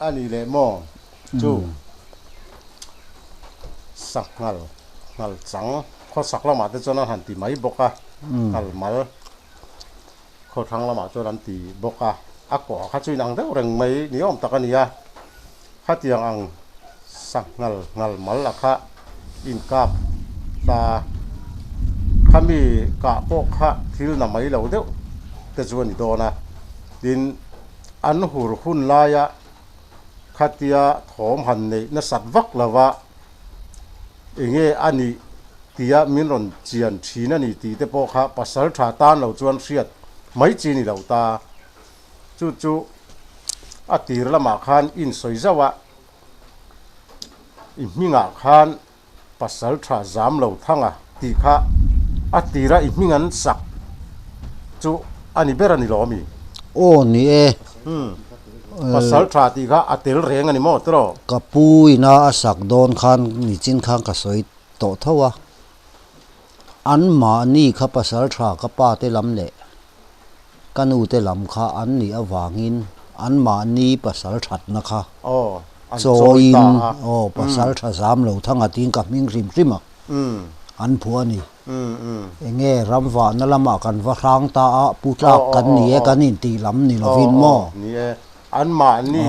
A ni leh maw chu sanghal nghal chang khawsak lamah te chuan an han ti mai bawk a nghal mal khawthlang lamah chuan an ti bawk a a kawh kha chu inang deuh reng mai ni awm tak a ni a khatiang ang sanghal nghal mal a kha inkap ta khami kah pawh kha thil na mai lo deuh te chu a ni dawn a tin. An hur hun laia khatia thawm han neih nasat vak lova enge a nih tia min rawn chian thin a ni tih te pawh kha pasal tha tan lo chuan hriat mai chi ni lo ta. Chu chu a tir lamah khan insawi zauh a, i hmingah khan Pasal tha zam lo thang a tih kha a tira i hming an sak chu a ni ber a ni lo ami? Aw ni e. Umm. Pasal tha tih kha a tel reng a ni maw tiraw? Ka pu ina a sak dawn khan nichin khan ka sawi tawh tho a. Anmahni kha pasal tha ka pa te lam leh ka nu te lam kha an nih avangin anmahni pasal thatna kha chawiin aw pasal tha zam lo thanga tiin ka hming hrim hrim a, an phuah a ni. Enge ramvahna lamah kan va hrang ta a, pu tlak kan ni e kan intih lam ni lovin maw? Ni e, anmahni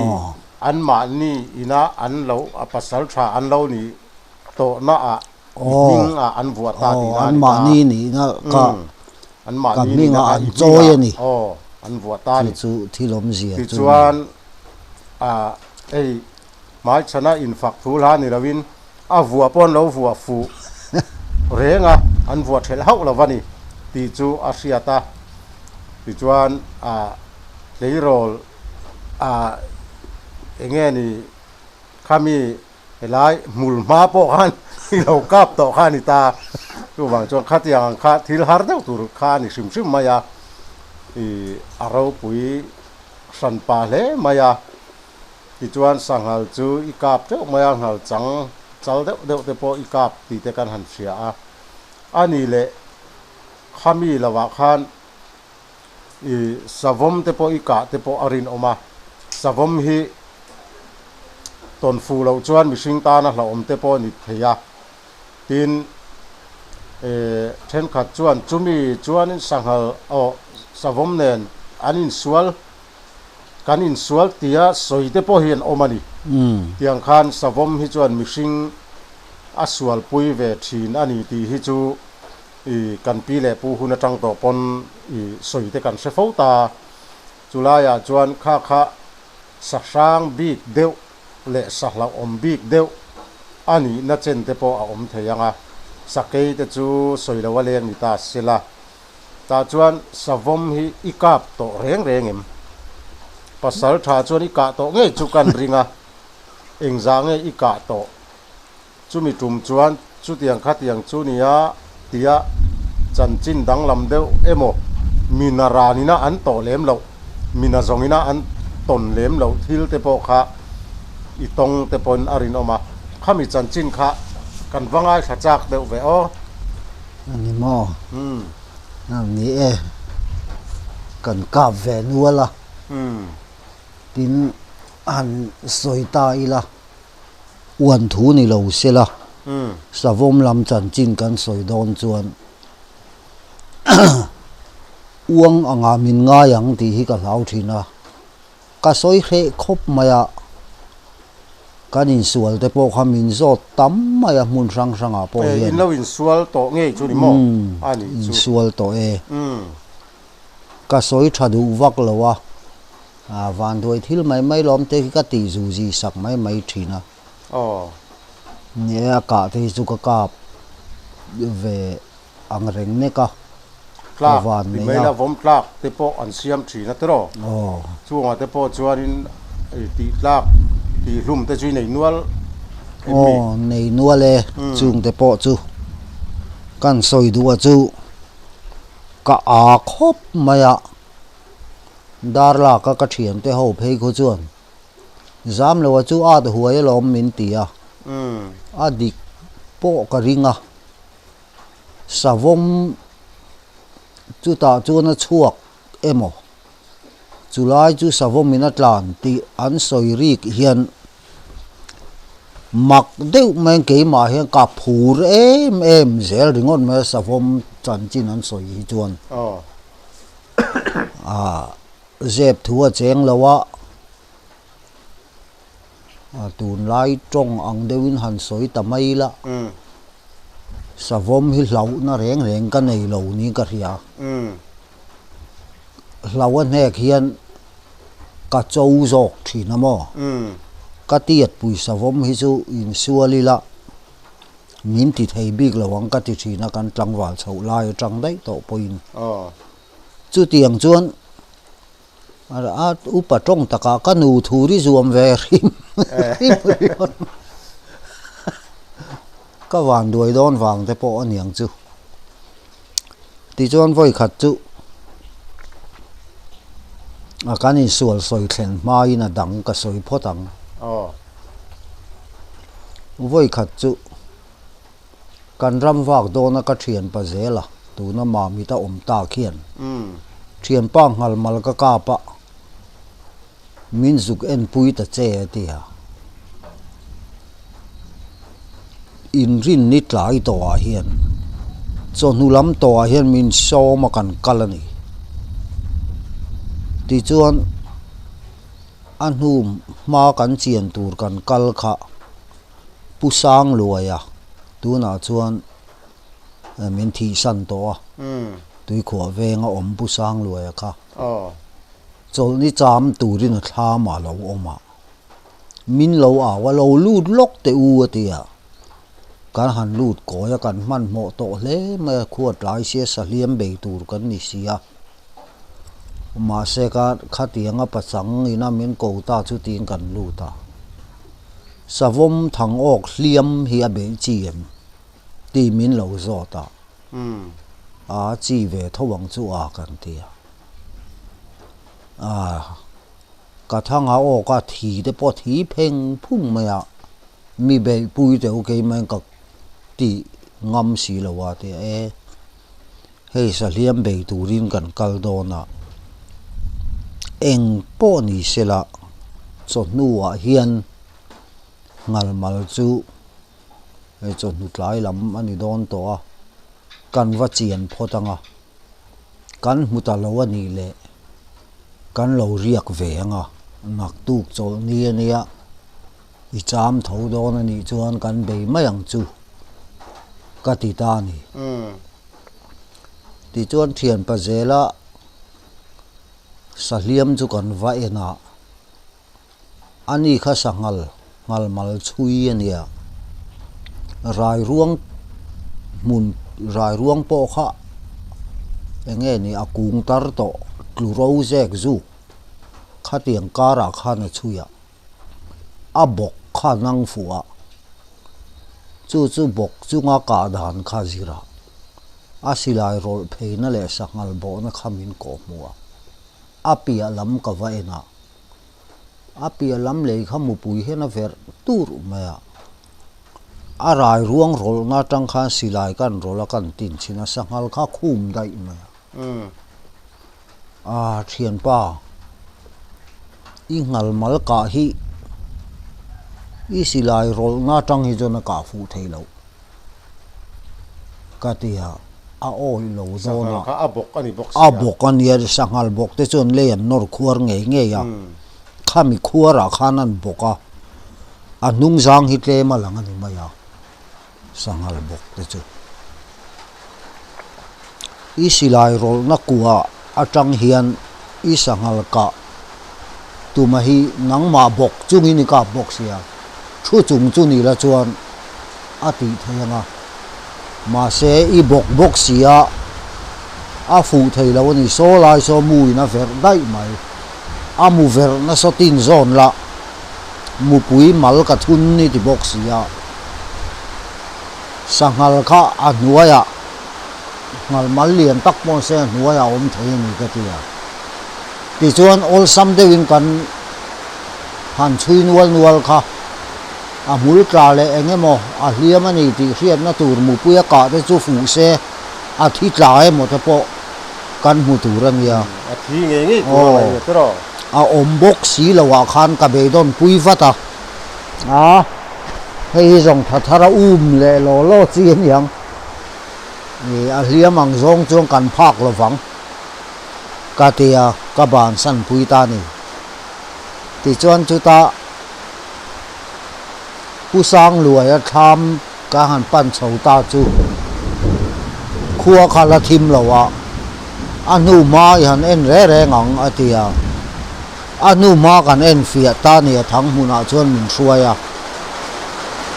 anmahni ina an lo pasal tha an lo nih tawhna ah hming ah an vuah ta tihna a ni ta. Anmahni nihna kha ka hming ah an chawi a ni. Aw, an vuah ta a ni. Chu chu thil awmzia chu a ni. Tichuan, hei hmaichhana infak thu hla ni loin a vuah pawh an lo vuah fuh reng a, an vuah thelh hauh lo va ni tih chu a hriat a. Tichuan, tleirawl eng nge ni khami Helai hmul hma pawh khan i lo kap tawh kha a ni ta. Chuvang chuan khatiang ang kha thil har deuh tur kha a ni hrim hrim mai a, i a ropui hran pa hle mai a. Tichuan sanghal chu i kap teuh mai a, nghal chang chal deuh deuh te pawh i kap tih te kan han hria a. A ni leh khami lovah khan i savawm te pawh i kah te pawh a rinawm a, savawm hi tawn fuh loh chuan mihring tana hlauhawm te pawh a ni thei a, tin eh thenkhat chuan chumi chuanin sanghal aw savawm nen an insual kan insual tia sawi te pawh hi an awm a ni, tiang khan savawm hi chuan mihring a sualpui ve thin a ni tih hi chu. I kan pi leh pu hun atang tawh pawn i sawi te kan hre fo ta. Chulaiah chuan kha kha sahrang bik deuh leh sahlauhawm bik deuh a nihna chen te pawh a awm thei ang a, sakei te chu sawi lo a leng ni ta sela. Tah chuan savawm hi i kap tawh reng reng em? Pasal tha chuan i kah tawh ngei chu kan ring a, engzah nge i kah tawh? Chumi tum chuan chutiang khatiang chu nia tia chanchin danglam deuh emaw mina ranina an tawh lem loh, mina zawngina an tawn lem loh thil te pawh kha i tawng te pawhin a rinawm a, khami chanchin kha kan va ngaithla chak deuh ve aw. A ni maw? A ni e, kan kap ve nual a, tin han sawi ta ila. Uan thu ni lo sela, savawm lam chanchin kan sawi dawn chuan uang anga min ngai ang tih hi ka hlau thin a, ka sawi hreh khawp mai a, kan insual te pawh kha min zawt tam mai a hmun hrang hrangah pawh hian. In lo insual tawh ngei chu ni maw? A nih chu. Insual tawh e. Ka sawi tha duh vak lo a. A vanduai thil mai mai lawm te hi ka tih zu zi sak mai mai thin a. Aw. Ni e, a kah te hi chu ka kap ve ang reng nek a. Tlak ti mai la vawm tlak te pawh an siam thin a tiraw? Aw. Chungah te pawh chuanin tih tlak tih hlum te chu i nei nual em mi? Aw, nei nual e, chung te pawh chu kan sawi duh a chu ka a khawp mai a. Dar lak a ka thiante ho phei khaw chuan zam lo a chu at huai alawm min ti a, a dik pawh ka ring a, savawm Chutah chuan a chhuak emaw chulai chu savawmin a tlan tih an sawi rik hian mak deuh mai keimah hian ka phur em em zel ringawt mai a savawm chanchin an sawi hi chuan ah zep thu a cheng lo a tunlai tawng ang deuhin han sawi ta mai la savawm hi hlauhna reng reng ka nei lo niin ka hria. Hlau a hnek hian ka cho zawk thin a maw? Ka tiat pawisa vawm hi chu insual ila min ti thei bik lo ang ka ti thin a, kan tlangval chhoh lai atang daih tawh pawhin. Chutiang chuan a upa tawng takah ka nu thur i zuam ve hrim hrim ringawt. Ka vanduai dawn vang te pawh a niang chu. Tichuan vawi khat chu a kan insual sawi thlen hmain a dang ka sawi phawt ang. Vawi khat chu kan ram vak dawna ka thianpa zela tuna Mamit a awm ta khian thianpa nghalmal ka kap a. Min zuk enpui ta che a ti a. Inrinni tlai tawhah hian chawhnu lam tawhah hian min sawm a kan kal a ni. Tichuan a hnu hma kan chian tur kan kal kha Pu Sangluaia tunah chuan min thihsan tawh a, tuikhuah venga awm Pu Sangluaia kha. Chawlhni cham turin a thlam ah lo awm a, min lo au a, lo lut lawk teh u a ti a, kan han lut kawi a, kan hmanhmawh tawh hle mai a, khua tlai sia sahliam bei tur kan ni si a, mahse ka khatianga pachang ina min ko ta chu tiin kan lut a, savawm thang awk hliam hi a beih chi em tih min lo zawt a, a chi ve tho ang chu a kan ti a. Ah, ka thang a awk a, thi te pawh thi pheng phung mai a, mi beihpui teh u keimah in ka ti ngam si lo a ti a, e hei sahliam bei turin kan kal dawn a, eng pawh ni se la chawhnu ah hian nghalmal chu hei chawhnu tlai lam a ni dawn tawh a, kan va chian phawt ang a. Kan hmu ta lo a nih leh kan lo riak ve ang a, naktuk chawlhni a nia, i cham tho dawn a nih chuan kan bei mai ang chu ka ti ta a ni. Tichuan thianpa zela sahliam chu kan va en a. Ani kha sanghal nghal mal chhui a nia. Rairuang hmun rairuang pawh kha eng nge ni a kung tar tawh tlu ro zek zuk khatiang karah khan a chhui a, a bawk kha a nang fuh a, chu chu bawk chunga kah dan kha a zir a, a silai rawlh pheina leh sanghal bawhna kha min kawh hmuh a, a piah lam ka va en a. A piah lam lei kha mupui hian a verh tur mai a, a rai ruang rawlhna atang khan silai kan rawlh a kan tin chhin a, sanghal kha khum daih mai a. Aa thianpa, i nghal mal kah hi i silai rawlhna atang hi chuan a kah fuh thei loh. Ka ti a, a awih lo dawn a. Sanghal kha a bawk a ni bawk si a. A bawk a nia, sanghal bawk te chuan lei an nawr khuar ngei ngei a. Khami khuarah khan an bawk a, a hnung zang hi tlem a lang a ni mai a, sanghal bawk te chu. I silai rawlhna kua atang hian i sanghal kah tuma hi nangmah bawk chungin i kap bawk sia, thu chung chu ni la chuan a tih thei ang a, mahse i bawk bawk sia a fuh thei lo a ni, saw lai saw mu in a verh daih mai, a mu verh nasa tin zawn lah mupui mal ka thun i ti bawk sia, sanghal kha a hnuaiah nghal mal lian tak pawh se a hnuaiah a awm thei a ni ka ti a. Tichuan awlsam deuhin kan han chhui nual nual kha a hmul tla leh eng emaw a hliam a ni tih hriatna tur mupui a kah te chu fuh se a thi tla emaw te pawh Kan hmu tur a nia. A thi ngei ngei tur a ngaih nge tiraw? A awm bawk si lo ah khan ka beidawn pui vat a. A, hei hi zawng tha thar a um leh law law chi a niang. Ih, a hliam ang zawng chuan kan phak lo vang. Ka ti a, ka bansan pui ta a ni. Tichuan chutah Pu Sangluaia thlam ka han pan chho ta chu khua kha la thim lo a, a hnu hma i han en reng reng ang a ti a. A hnu hma kan en fiah ta ni a thang hmunah chuan min hruai a.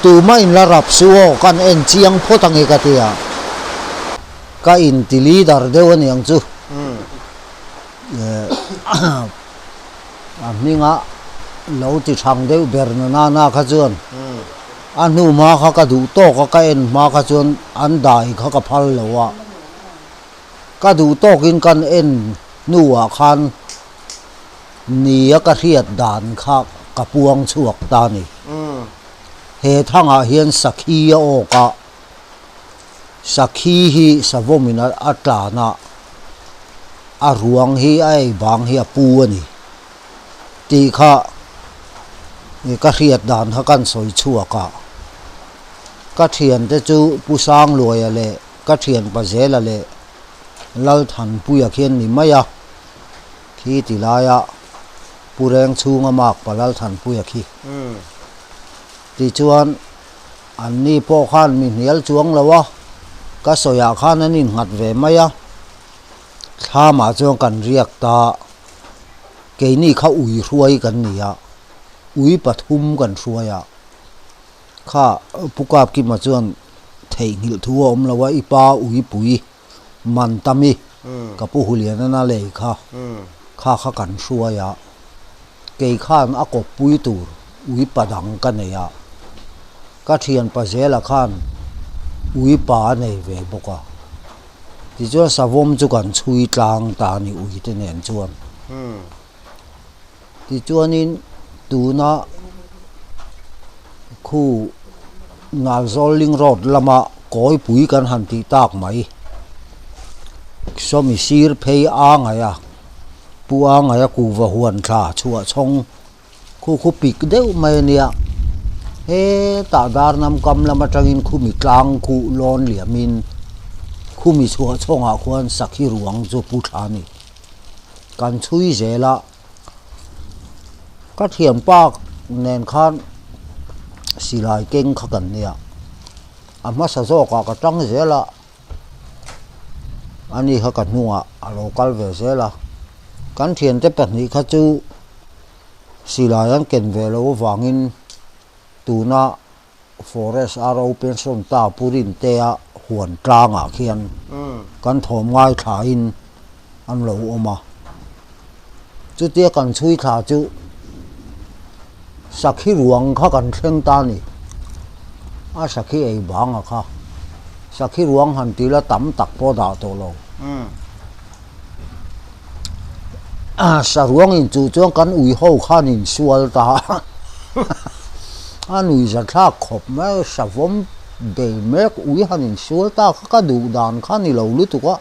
Tumah in la rap su aw kan en chiang phawt ange ka ti a. Ka inti leader deuh aniang chu. A hminga lo ti thang deuh ber na nana kha chuan a hnu hma kha ka duh tawk a, ka en hma kha chuan an dai kha ka phal lo a, ka duh tawkin kan en hnuah khan nia ka hriat dan kha ka puang chhuak ta a ni. He thangah hian sakhi a awk a, sakhi hi savawmin a tlan a. A ruang hi a ei bang hi a pu a ni tih kha ka hriat dan kha kan sawi chhuak a, ka thiante chu Pu Sangluaia leh ka thian Pazela leh Lalthanpuia khi an ni mai a, khi ti laia Pu Rengchhunga mak pa Lalthanpuia khi. Tichuan anni pawh khan mi hnial chuang lo a, ka sawiah khan an innghat ve mai a. Thlamah chuan kan riak ta, keini kha ui hruai kan ni a, ui pathum kan hruai a, kha Pu Kapkima chuan theihnghilh thu a awm lo a, i pa ui pui man tam i ka pu Hulianana lei kha, kha kha kan hruai a, kei khan a kawppui tur ui pa dang ka nei a. Ka thianpa Zela khan ui pa a nei ve bawk a, tichuan savawm chu kan chhui tlang ta a ni ui te nen chuan. Tichuanin tuna khu Nalzawl Ling Road lama kawipui kan han tih tak mai, sawmi sir phei a ngaih a, pu a ngaih a kuhva huan thla chhuah chhawng. Khu khu pik deuh mai a nia, hetah dar nam kam lam atangin khumi tlang khuh lawn liamin khumi chhuah chhawngah khuan sakhi ruang chu pu thla a ni. Kan chhui zel a, ka thianpa nen khan silai keng kha kan nia, a hmasa zawkah ka tang zel a. Ani kha ka hnungah a lo kal ve zel a, kan thiante pahnih kha chu silai an ken ve loh avangin tuna forest RO pension ta Pu Rintea huan tlangah khian kan thawm ngaithlain an lo awm a, chutia kan chhui thla chu sakhi ruang kha kan thleng ta a ni, a sakhi ei banga kha sakhi ruang han ti la tam tak pawh dah tawh lo. Saruang in chu chuan kan ui ho khan in sual ta a, a nui za thlak khawp mai a, savawm bei mek ui han in sual ta kha ka duh dan kha ni lo lutuk a.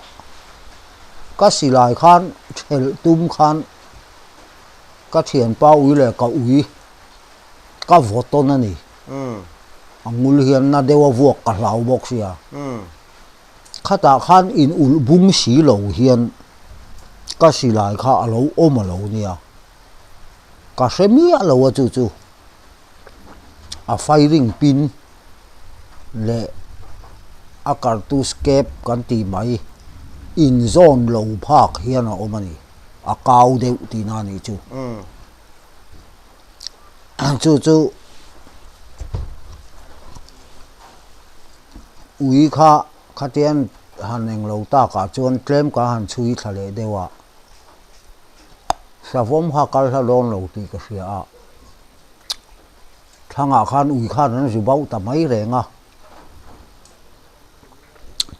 Ka silai khan thelh tum khan ka thianpa ui leh ka ui ka vaw tawn a ni. A ngul hian na deuh a vuak ka hlau bawk sia. Khatah khan in ulh bung si lo hian ka silai kha a lo awm a lo nia. Ka hre miah lo a chu chu. A firing pin leh a cartouche cap kan tih mai inzawn lo phak hian a awm a ni, a kau deuh tihna a nih chu. Chu chu ui kha khatian han englo takah chuan tlem ka han chhui thla leh deuh a, savawm kha kal hla dawn lo tih ka hria a. Thlangah khan ui khan an zu bauh ta mai reng a,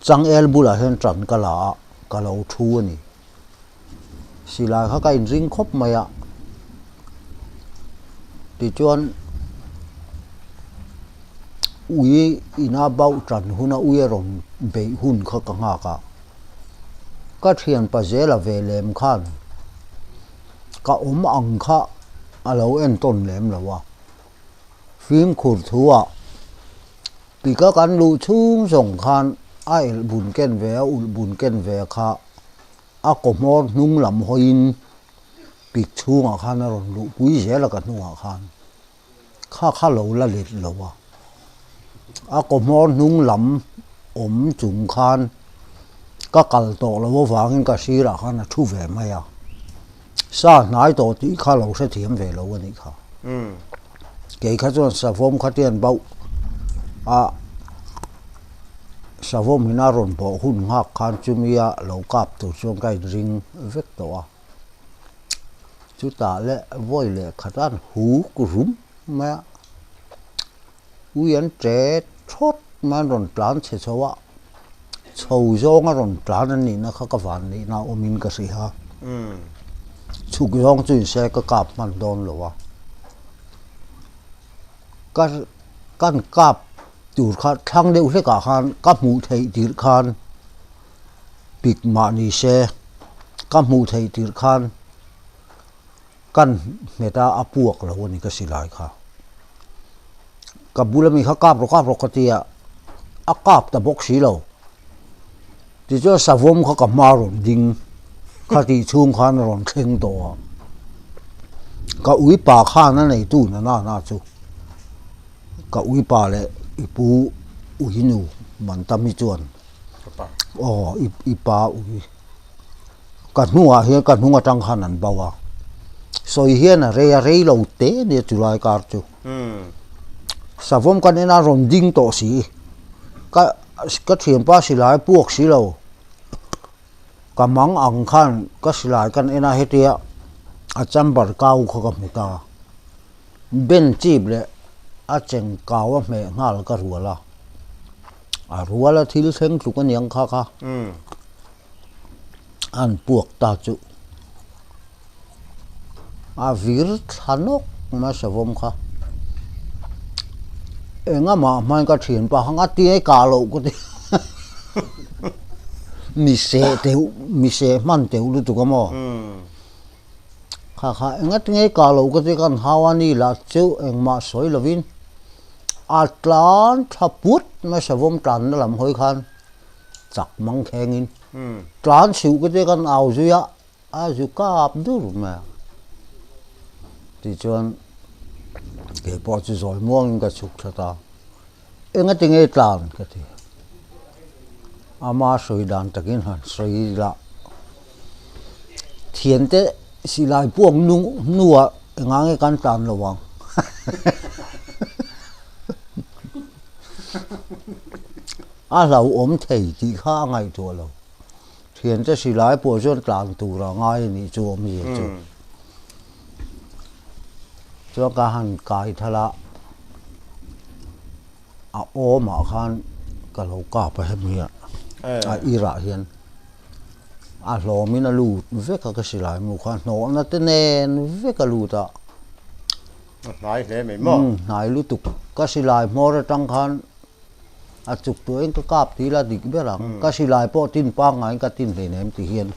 changel bulah hian tan ka la a, ka lo thu a ni. Silai kha ka inring khawp mai a, tichuan ui ina bauh tan huna ui a rawn beih hun kha ka nghak a. Ka thianpa zela ve lem khan ka awm ang kha a lo entawn lem lo a, fimkhur thu ah pika kan luh chhung zawng khan a elh bun ken ve a ulh bun ken ve kha a kaw hmawr hnung lam hawiin pik chhungah khan a rawn luhpui zel a ka hnungah khan. Kha kha lo la let lo a, a kaw hmawr hnung lam awm chung khan ka kal tawh lo avangin ka sirah khan a thu ve mai a, sa hnai tawh tih kha lo hrethiam ve lo a nih kha. Kei kha chuan savawm kha tian bauh a, savawm in a rawn bawh hun nghak khan chumia lo kap tur chuan ka inring vek tawh a. Chutah leh vawi leh khat an huk rum mai a, ui an ṭe thawt mai an rawn tlan chhe chho a, chho zawng a rawn tlan a nihna kha ka van nihna awmin ka hria a, chhuk zawng chu inse ka kap hman dawn lo a, ka kan kap tur kha thlang deuh hlekah khan ka hmuh theih tirh khan. Pik mah ni se, ka hmuh theih tirh khan kan nghet a, a puak lo a ni ka silai kha. Ka bula mi kha kap rawh kap rawh ka ti a, a kap ta bawk si lo. Tichuan savawm kha ka hma rawn ding kha tih chhung khan a rawn thleng tawh a. Ka uipa khan a neitu na na chu ka uipa leh i pu uinu Mantami chuan Aw i pa ui ka hnungah hian ka hnung atang khan an bo a sawi hian a rei a rei lo te nia chulai kar chu savawm kan en a rawn ding tawh si ka ka thianpa silai puak si lo ka mang ang khan ka silai kan en a hetia a chamber kau kha ka hmu ta. Ben chip leh a cheng kau a hmeh nghal ka rual a, a rual a thil thleng tluk aniang kha kha an puak ta chu a vir thla nawk mai savawm kha engamah hmain ka thian pa kha nga tinge kah loh ka ti mi seh teuh mi seh hman teuh lutuk a maw. Kha kha enga tinge kah loh ka ti kan hau a ni lah chu engmah sawi lovin a tlan tha put mai savawm tlanna lam hawi khan chak mang thlengin tlan chhiuh ka ti kan au zui a, a zu kap dur mai a. Tichuan kei pawh chu zawi muangin ka chhuk that a. Enga tinge tlan ka ti. Ama sawi dan takin han sawi lah. Thiante silai puak hnuah enga nge kan tlan lo ang. A hlauhawm thei tih kha a ngaihtuah lo. Thiante silai puah chuan tlan tur a ngai a nih chu awmzia chu. Chuan ka han kai thal a, a awmah khan ka lo kap a hemi a, a irah hian a hlawmin a lut vek a ka silai mu kha hnawhna te nen vek a lut a. A hnai hle mai maw? Umm hnai lutuk, ka silai hmawr atang khan a chuk tuahin ka kap tih ila dik ber ang, ka silai pawh tin pangngaiin ka tin hleinem ti hian.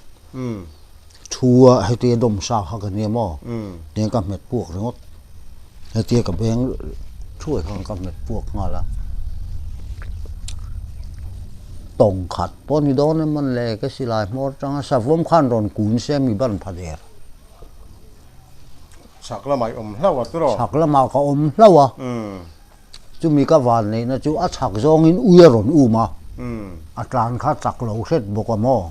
Thu a hetia dawm sa kha ka nia maw? Tiang ka hmet puak ringawt. Hetia ka beng thuai khan ka hmet puak nghal a. Tawng khat pawh ni dawn em mawn le ka silai hmawr atanga savawm khan rawn kun se mi ban pha der. Chhak lamah i awm hlauh a tiraw? Chhak lamah ka awm hlauh a. Chumi ka van neihna chu a chhak zawngin ui a rawn um a, a tlan kha chak lo hret bawk a maw?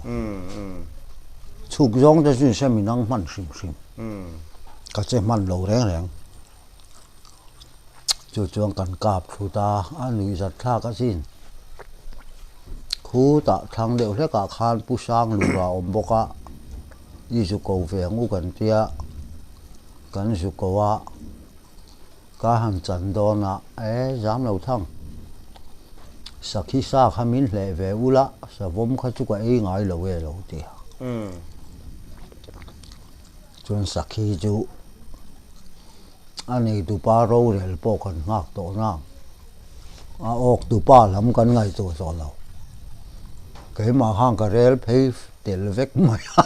Chhuk zawng te chu in hre min ang hman hrim hrim. Ka che hman lo reng reng. Chu chuan kan kap thut a, a nuih zat thlak asin. Khutah thlang deuh hlekah khan Pu Sanglura a awm bawk a, i zu ko ve ang u kan tia, kan zu ko a. Ka han chan dawn a, e zam lo thang. Sakhi sa kha min hleh ve ula, savawm kha chu ka ei ngai lo e lo ti a. Chuan sakhi chu a neitupa rorel pawh kan nghak tawh na, a awktupa lam kan ngaihtuah tawh lo. Keimah khan ka rel phei tel vek mai a.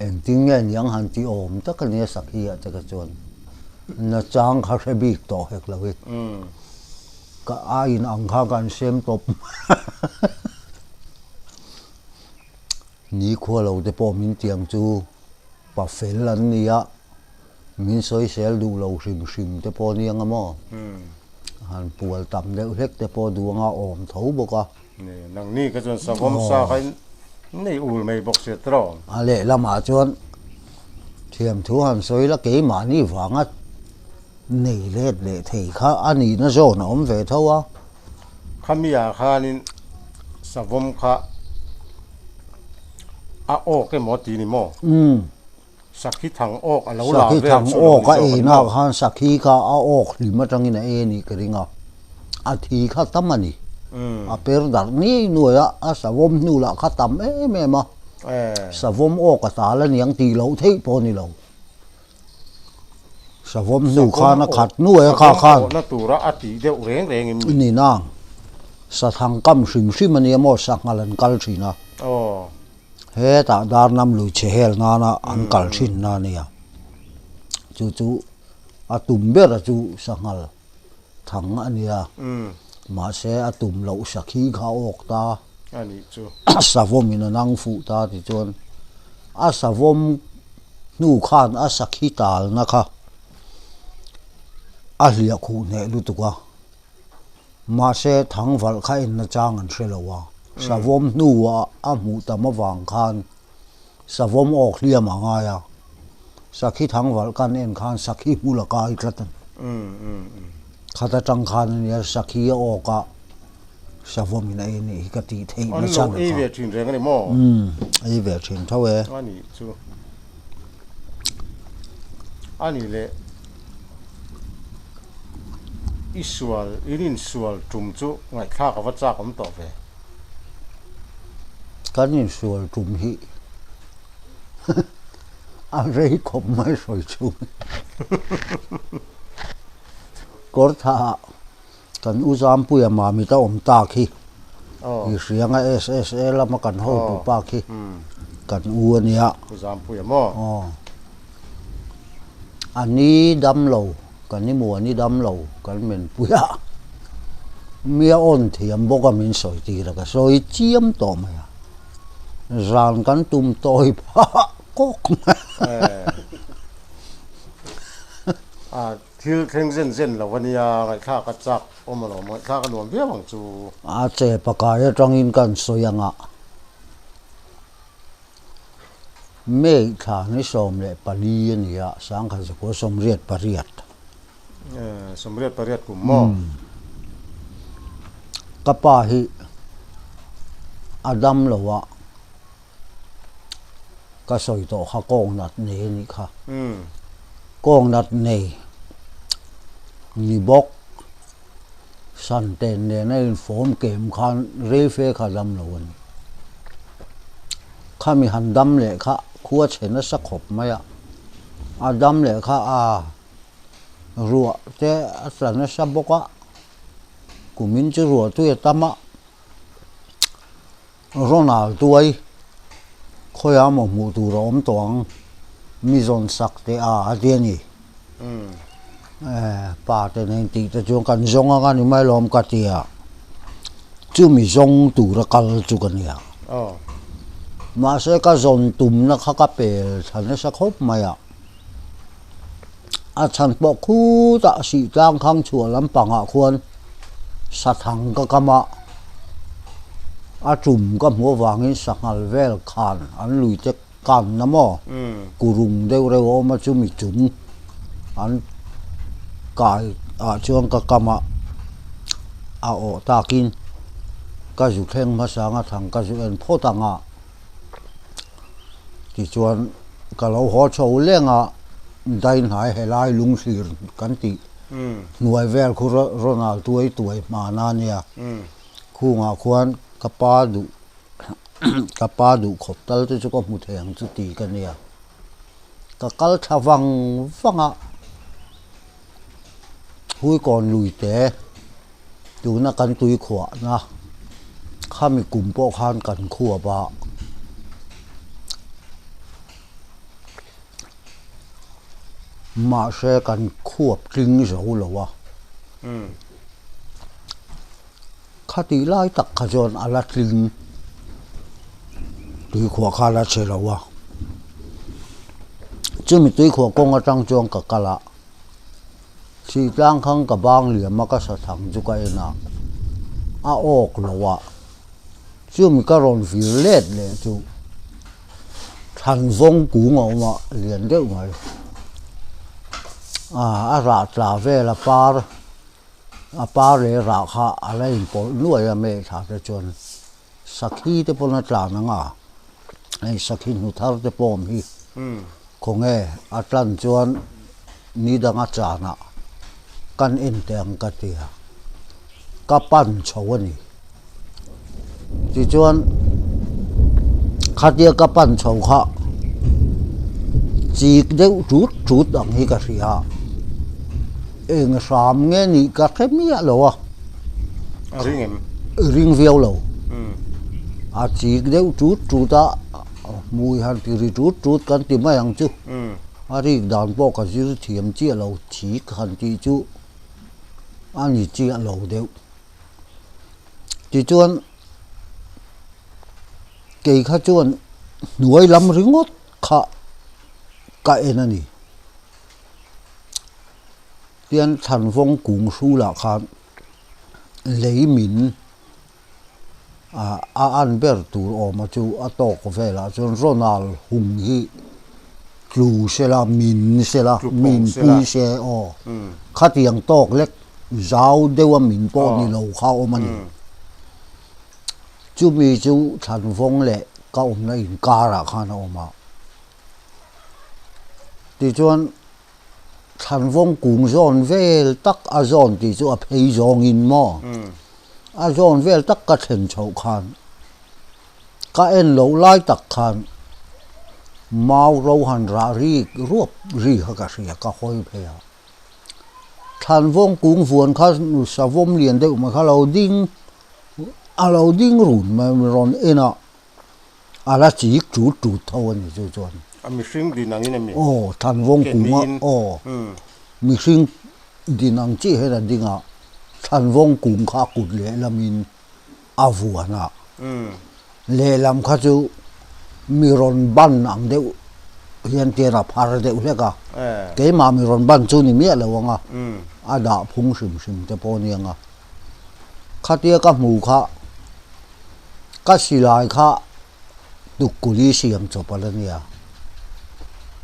Engtin nge niang han ti awm tak a nia sakhi ah te kha chuan nachang kha hre bik tawh hek lo hi. Ka a in ang kha kan sem tawp mai a. Nikhua lo te pawh min tiang chu pa fel an ni a, min sawisel duh lo hrim hrim te pawh nia nga maw? Han pual tam deuh hlek te pawh duh anga awm tho bawk a. Nangni kha chuan savawm sa kha in nei ul mai bawk sia tawh. A lehlamah chuan thiamthu han sawi la keimahni vanga nei let leh thei kha a nihna zawn a awm ve tho a. Khamiah khanin savawm kha a awk emaw ti ni maw? Umm. Sakhi thang awk a lo la Sakhi vel thang chu lo awk ni a zawk a ni ei nak maw? khan sakhi kha a awk hlim atangin a ei a nih ka ring a, a thi kha tam a ni. A per darh ngei nuai a, a savawm hnu lah kha tam em em a, savawm awk a tal a niang tih loh theih pawh a ni lo. Savawm hnu khan a khat nuai a kha khan. Savawm awhna tura a tih deuh reng reng em ni? Ni nang. Sathang kam hrim hrim a nia maw sanghal an kal thin a. Aw. Hetah Darnam lui chhe hel nana an kal thin na a nia. Chu chu a tum ber a chu sanghal thang a nia. Mahse a tum loh sakhi kha a awk ta. A nih chu. Savawm in a nang fuh ta tichuan a savawm hnu khan a sakhi talna kha a hliah khuh hneh lutuk a, mahse thangvalh kha en nachang an hre lo a, savawm hnua a hmuh tam avang khan savawm awk hliam a ngai a, sakhi thangvalh kan en khan sakhi hmul a kai tlat a ni. Khat atang khan a nia sakhi a awk a. Savawm in a ei nih hi ka tih theih na chan kha. An lo ei ve thin reng a ni maw? Umm, ei ve thin tho e. A nih chu. A nih leh i sual, in insual tum chu ngaihthlak a va chak awm tawh ve. Kan insual tum hi a rei khawp mai sawi chhung. Kawr thah ah Kan u Zampuia Mamit a awm tak hi i hrianga SSA lama kan hotu pa khi kan u a nia. U Zampuia maw? Aw. A ni dam lo, kan i muan i dam lo kan menpui a, mi a awn thiam bawk a min sawi tir a, ka sawi chiam tawh mai a, zan kan tum tawi phah kawk mai a. Thil thleng zen zen lo a nia, ngaihthlak a chak awm alawm, ngaihthlak a nuam viau ang chu. A che pakai atangin kan sawi anga May thla ni 14 a ni a, 1988. 88 kum maw? Ka pa hi a dam lo a. Ka sawi tawh kha kawng nat nei a nih kha. Kawng nat nei ni bawk Santen nen a infawm kem khan rei fe kha dam lo a ni. Khami han dam leh kha khua chhe nasa khawp mai a, a dam leh kha a ruah te a tla nasa bawk a, kumin chu ruah tui a tam a. Ronald tuai khawiah maw hmuh tur a awm tawh ang mi zawn sak teh a a ti a ni. Pa te nen tih te chuan kan zawng ang a ni mai lawm ka ti a, chumi zawng tura kal chu ka nia. Mahse ka zawn tumna kha ka pel thla nasa khawp mai a, a chhan pawh khutah sih tlang khang chhuah lampangah khuan sathang ka kam a, a tum ka hmuh avangin sanghal vel khan an lui te kanna maw kurung deuh reuh a awm a chumi chung an kai ah chuan ka kam a, a awh takin ka zu thleng hmasa anga thang ka zu en phawt ang a. Tichuan ka lo haw chho leng a, Dainhnai helai lungthlir kan tih hnuai vel khu Ronald tuai tuai hman a nia. Khungah khuan ka pa duh ka pa duh khawp tal te chu ka hmu thei ang chu ti ka nia. Ka kal thla vang vang a, Huikawn lui te tuna kan tuikhuahna. Khami kum pawh khan kan khuap a. Mahse kan khuap tling zo lo a. Khatih lai tak kha chuan a la tling tuikhuah kha a la chhe lo a. Chumi tuikhuah kawng atang chuan ka kal a, Sitlang khang ka bang liam a ka sa thang chu ka en a, a awk lo a. Chumi ka rawn vir let leh chu thlan vawng kung a awm a, lian deuh mai. A rah tla vel a par. A pa leh rah kha a la inpawlh nuai a hmeh thla te chuan sakhi te pawn a tlan ang a, hei sakhi hnu thar te pawh awm hi khawnge a tlan chuan ni danga chanah kan en teh ang ka ti a, ka pan chho a ni. Tichuan khatia ka pan chho kha chik deuh tut tut ang hi ka hria a, eng hram nge nih ka hre miah lo a. A ring em? Ring viau lo. A chik deuh tut tut a, hmui han ti ri tut tut kan ti mai ang chu. A rik dan pawh ka zir thiam chiah lo, chik han tih chu a ni chiah lo deuh. Tichuan kei kha chuan hnuai lam ringawt kha ka en a ni. Tian Thlanvawng kung hrulah khan lei min ah a an ber tur awma chu a tawk velah chuan Ronald hung hi tlu sela min sela min pui se aw khatiang tawk lek Zau deuha min pawh ni lo kha awm a ni. Chumi chu Thlanvawng leh ka awmna inkarah khan a awm a. Tichuan Thlanvawng kung zawn vel tak a zawn tih chu a phei zawngin maw a zawn vel tak ka thlen chhoh khan ka en loh lai tak khan mau ro han rah rik ruap ri kha ka hria ka hawi phei a. Thlanvawng kung vuan kha savawm lian deuh mai kha lo ding a lo ding run mai rawn en a, a la chik tut tut tho a ni chu chuan. A mihring din angin a mi? Aw, thlanvawng kung a aw mihring din ang chiah hian a ding a, thlanvawng kung kha a kut lehlamin a vuan a, lehlam kha chu mi rawn ban ang deuh hian tian a phar deuh hlek a, keimah mi rawn ban chu ni miah lo ang a, a dah phung hrim hrim te pawh a ni ang a, khatia ka hmu kha ka silai kha tukkuli siam chawp a la nia,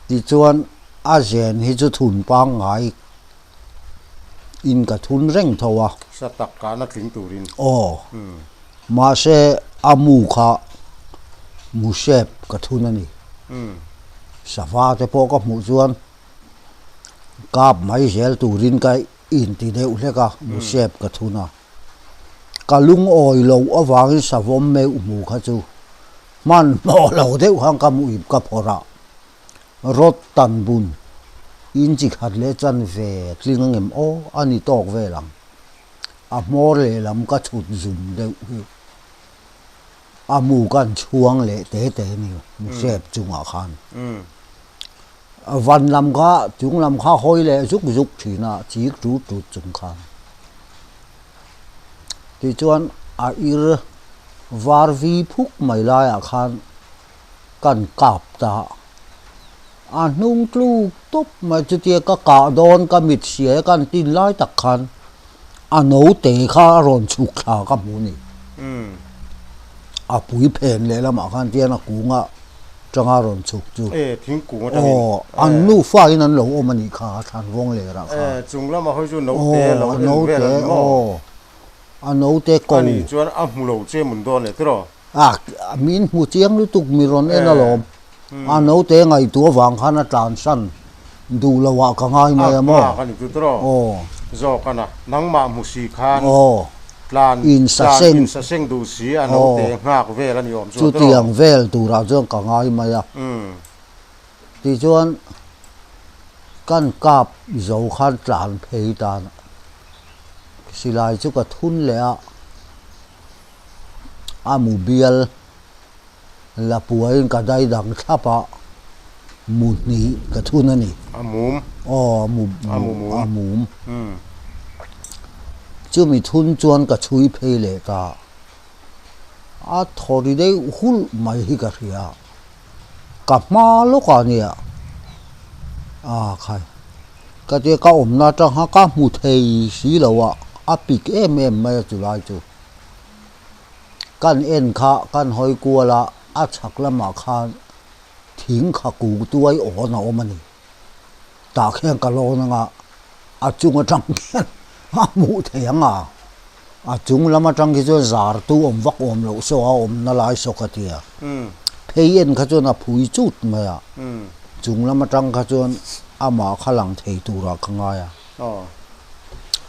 tichuan a zen hi chu thun pangngai. in ka thun reng tho a. Sa tak kahna tling turin. Aw. Mahse a mu kha mu sep ka thun a ni. Sava te pawh ka hmuh chuan kap mai zel turin ka inti deuh hlek a, mu sep ka thun a. Ka lungawi loh avangin savawm meuh hmu kha chu hmanhmawh lo deuh khan ka mu ip ka phawrh a. Rod tan bun in chi khat leh chan ve tling ang em aw a ni tawk vel ang. A hmawr lehlam ka chhut zum deuh hi a mu kan chhuang leh te te ni mu sep chungah khan. Van lam kha chung lam kha hawi leh zuk zuk thin a chik tut tut chung khan. Tichuan a ir var vi phuk mai laiah khan kan kap ta a hnung tluk tawp mai chutia ka kah dawn ka mit hria kan tin lai tak khan a naute kha a rawn chhuk thla ka hmu a ni a pui phen leh lamah khan tian a kunga tanga rawn chhuk chu aw an nufa in an lo awm a nih kha a thlan vawng lerah khan aw a naute aw a naute ko A, min hmu chiang lutuk mi rawn en alawm. A naute ngaihtuah vang khan a tlansan duh lo ah ka ngai mai a maw? A, ka ni chu tawh. Aw. Zawk a na, nangmah hmu si khan tlan, tlan insaseng duh si a naute nghak vel a ni awm chu tawh. Chutiang vel turah chuan ka ngai mai a. Tichuan kan kap zo khan tlan phei tan a, silai chu ka thun leh a. A mu bial la puaiin ka dai dang thlap a, mu hnih ka thun a ni. A mum. Aw, a mu, a mum. Chumi thun chuan ka chhui phei leh ta. A thaw ri deuh hulh mai hi ka hria. Ka hma lawkah nia a khai ka tia ka awmna atang kha ka hmu thei si lo a, a pik em em mai a chulai chu. Kan en kha kan hawi kual a, a chhak lamah khan thing kha kung tuai awn a awm a ni. Tah khian ka lawn anga a chung atang khian a hmuh thei ang a, a chung lam atang khi chuan zar tu awm vak awm loh saw a awmna lai saw ka ti a, phei en kha chuan a phui chut mai a, chung lam atang kha chuan amah kha lang thei turah ka ngai a,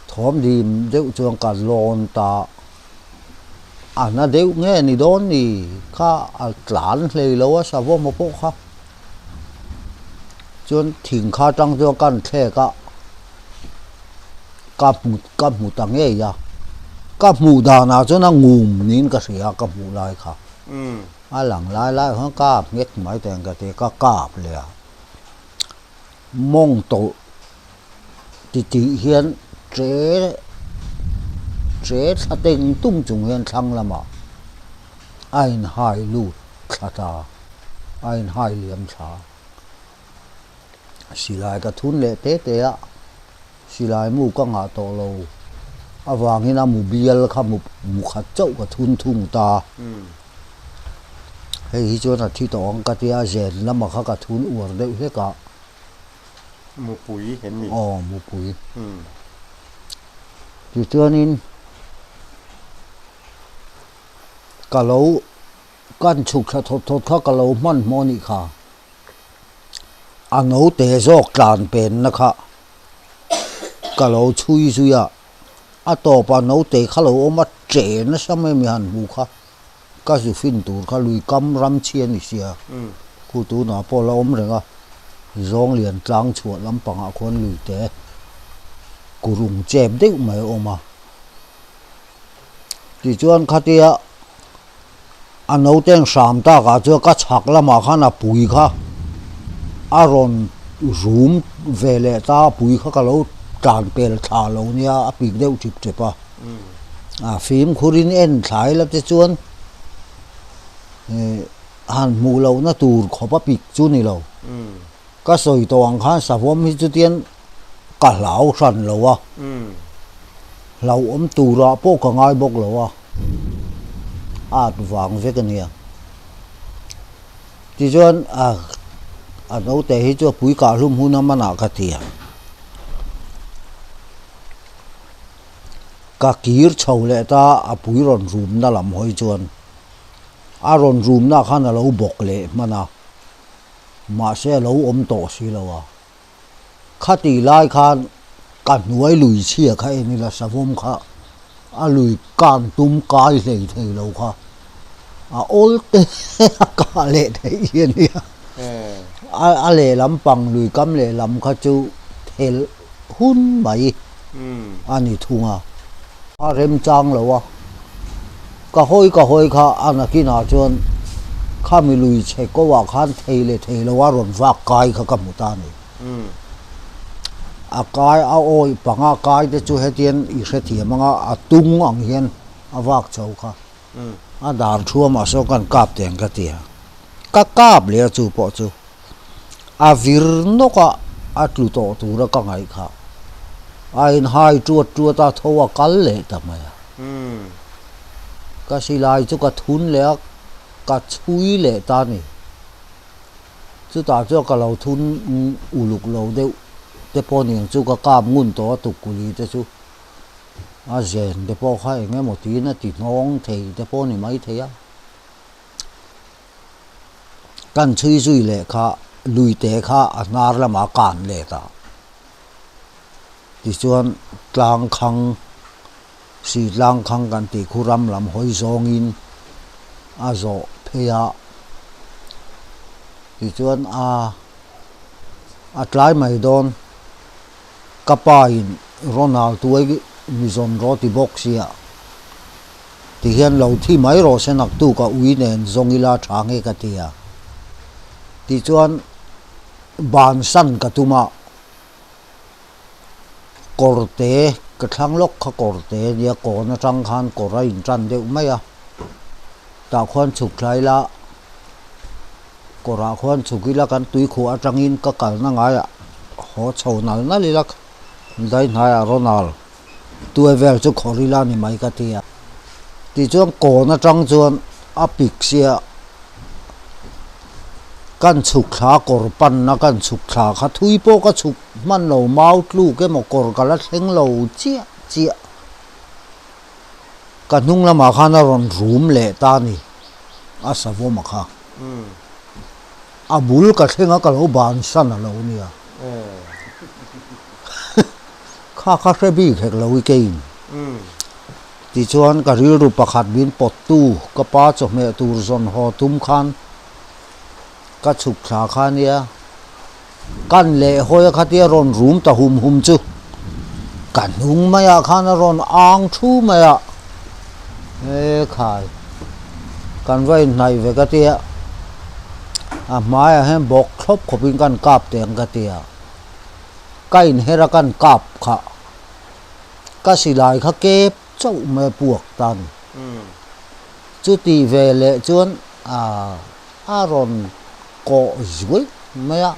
thawm dim deuh chuan ka lawn ta, a na deuh nge ni dawn ni kha a tlan hlei lo a savawm pawh kha. Chuan thing kha atang chuan ka han thlek a, ka hmu ka hmu ta ngei a, ka hmuh danah chuan a ngum niin ka hria a ka hmuh lai kha. A lang lai lai khan kap nghet mai ta ang ka ti a, ka kap leh a. Mawng tawlh titih hian che che thla teng tung chung hian thlang lamah a inhai lut thla ta. a inhai liam thla. Silai ka thun leh te te a, silai mu ka ngah tawh lo avangin a mu bial kha mu mu khat chauh ka thun thung ta. Hei hi chuan a thi tawh ang ka tia zen lamah kha ka thun uar deuh hlek a. Mupui em ni? Aw mupui. Tichuanin ka lo. Kan chhuk thla thawt thawt kha ka lo hmanhmawh a nih kha. A naute zawk tlan penna kha ka lo chhui zui a, a tawpah naute kha lo awm a, che nasa mai mi han hmu kha ka zu fin tur kha lui kam ram chhi a ni sia, khu tunah pawh a la awm reng a, zawng lian tlang chhuah lampangah khuan luite kurung chep deuh mai a awm a, tichuan khatia. A nauteng hram takah chuan ka chhak lamah khan a pui kha a rawn rum ve leh ta a pui kha ka lo tlan pel thla lo nia a pik deuh tip tep a a fimkhurin en thlai la te chuan ih han hmuh lohna tur khawp a pik chu ni lo. Ka sawi tawh ang khan savawm hi chutian ka hlau hran lo a, hlauhawm turah pawh ka ngai bawk lo a, at vang vek a nia. Tichuan a naute hi chu a pui kah hlum hun a manah ka ti a, ka kir chho leh ta a pui rawn rumna lam hawi chuan a rawn rumna khan a lo bawk leh hman a. Mahse a lo awm tawh si lo a, khatih lai khan ka hnuai lui chhia kha en ila savawm kha a lui kan tum kai hlei thei lo kha a awl te a kah leh theih hi a nia. A lehlam pang lui kam lehlam kha chu thelh hun mai a ni thung a. A remchang lo a, ka hawi ka hawi kha a nakinah chuan khami lui chhe ko ah khan thei leh thei lo a rawn vak kai kha ka hmu ta a ni. A kai a awih panga kai te chu hetian i hrethiam anga a tung ang hian a vak chho kha a dar thuamah sawn kan kap teng ka ti a, ka kap leh a chu pawh chu. A vir nawk a, a tlu tawh tura ka ngaih kha. A inhai tuat tuat a, tho a kal leh ta mai a. Ka silai chu ka thun leh a, ka chhui leh ta a ni. Chutah chuan ka lo thun uluk lo deuh te pawh niang chu ka kap ngun tawh a tukkuli te chu. A zen te pawh kha eng emaw tiin a ti hnawng thei te pawh a ni maithei a. Kan chhui zui leh kha luite kha a hnar lamah a kan let a, tichuan tlang khang si tlang khang kan tih khu ram lam hawi zawngin a zawh phei a, tichuan a a tlai mai dawn ka pa in Ronald tuai mi zawn rawh ti bawk sia. Tihian lo thi mai rawh se naktuk a ui nen zawng ila tha nge ka ti a. Tichuan bansan ka tum a, kawrte ka thlang lawk kha kawrte nia kawn atang khan kawr a intan deuh mai a, tah khuan chhuk thla ila kawrah khuan chhuk ila kan tuikhuah atangin ka kalna ngaiah haw chho nal nal ila dai hnaiah Ronald Tuai vel chu khawr ila ni mai ka ti a. Tichuan kawn atang chuan a pik sia kan chhuk thla kawr panna kan chhuk thla kha thui pawh ka chhuk hman lo mau tluk emaw kawr ka la thleng lo chiah chiah. Ka hnung lamah khan a rawn rum leh ta a ni a savawm a kha. A bul ka thleng a ka lo bansan a lo nia. Kha kha hre bik hek lo i keiin. Tichuan ka rilru pakhat min pawttu ka pa chawhmeh tur zawn haw tum khan ka chhuk thla kha nia. Kan leh hawi a khatia rawn rum ta hum hum chu ka hnung maiah khan a rawn ang thu mai a. E khai, kan va inhnaih ve ka tia, a hmaiah hian bawk thlawp khawpin kan kap teh ang ka tia. Ka inher a kan kap kha ka silai kha kep chauh mai a puak ta a ni. Chuti ve leh chuan a rawn kawh zuai mai a,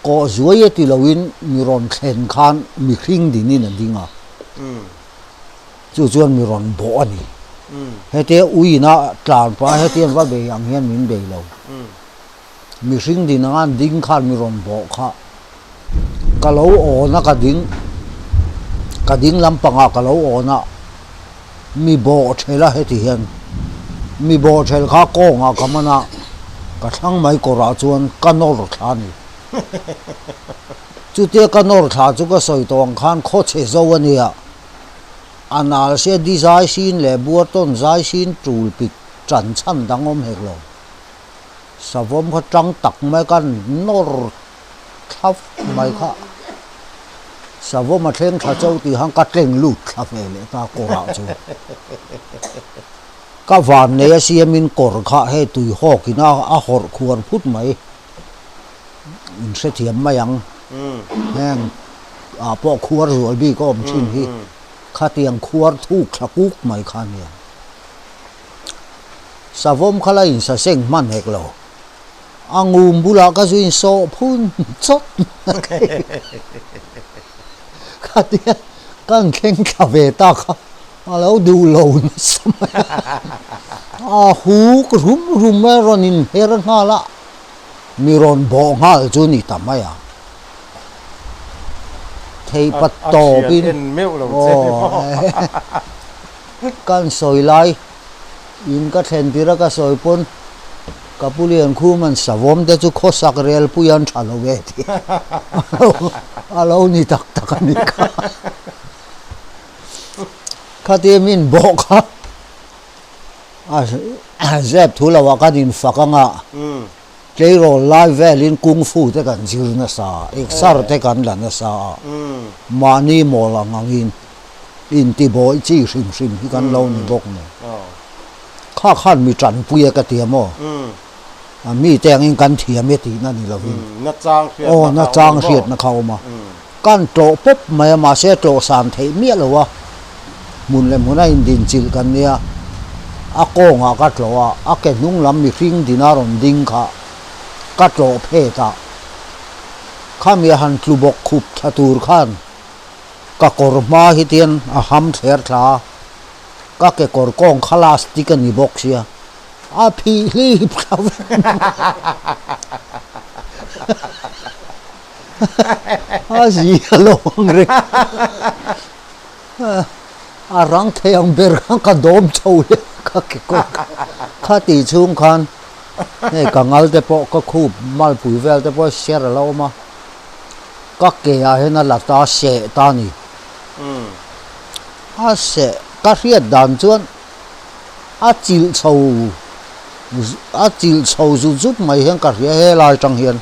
kawh zuai e ti loin mi rawn thlen khan mihring dinin a ding a, chu chuan mi rawn bawh a ni. Hetia uiin a tlan pah a hetiang va bei ang hian min bei lo. Mihring din anga an ding khan mi rawn bawh kha ka lo awn a ka ding ka ding lampangah ka lo awn a mi bawh ṭhel a heti hian mi bawh ṭhel kha kawngah ka man a ka thlang mai kawrah chuan ka nawr thla a ni chutia ka nawr thla chu ka sawi tawh ang khan khawchhe zo a nia a nal sia di zai sin leh buar tawn zai sin ṭul pik ṭan chhan dang awm hek lo. Savawm kha tang tak mai khan nawr thlap mai kha savawm a thleng thla chauh tih khan ka tleng lut thla ve leh ta kawrah chuan ka van nei a siamin kawr kha hei tui hawkin a a hawrh khuar phut mai in hrethiam mai ang heng ah pawh khuar zual bik a awm thin hi khatiang khuar thuk thla kuk mai kha a nia. Savawm kha la insaseng hman hek lo. A ngum bulah ka zu insawh phun chawt khatia kan thleng thla ve ta kha a lo duh lo nasa mai a. A huk rum rum mai a rawn inher nghal a, mi rawn bawh nghal chu ni ta mai a. Theihpat tawpin aw kan sawi lai. In ka thlen tir a ka sawi pawn ka pu lian khum an savawm te chu khawsak rel pui an tha lo e tih a lo ni tak tak a ni kha. Khatia min bawh kha a zep thu lo ah kan infak anga tleirawl lai velin kung fu te kan zir nasa a, exer te kan la nasa a, mahni mawl ang angin. Intibawih chi hrim hrim hi kan lo ni bawk nen. Kha khan mi tanpui e ka ti a maw? A mi te angin kan thiam e tihna ni lovin. Aw, na chang hriatna kha a awm a. Kan tlawh pawp mai a, mahse tlawh san theih miah lo a. Hmun leh hmuna indinchilh kan nia. A kawngah ka tlawh a, a ke hnung lam mihring dina rawn ding kha ka tlawh phet a. Khami a han tlu bawk khup thla tur khan Ka kawr hma hi tian a ham thler thla a, ka kekawr kawng kha lastic a ni bawk sia, a phih hlip thla vek mai. A zi a lo ang reng a rang thei ang ber khan ka dawm chho leh ka kekawr kha kha tih chhung khan hei ka ngal te pawh ka khup malpui vel te pawh ser a lo awm a. Ka ke ah hian a la ta seh ta a ni. A seh ka hriat dan chuan a chilh chho a chilh chho zut zut mai hian ka hria helai tang hian.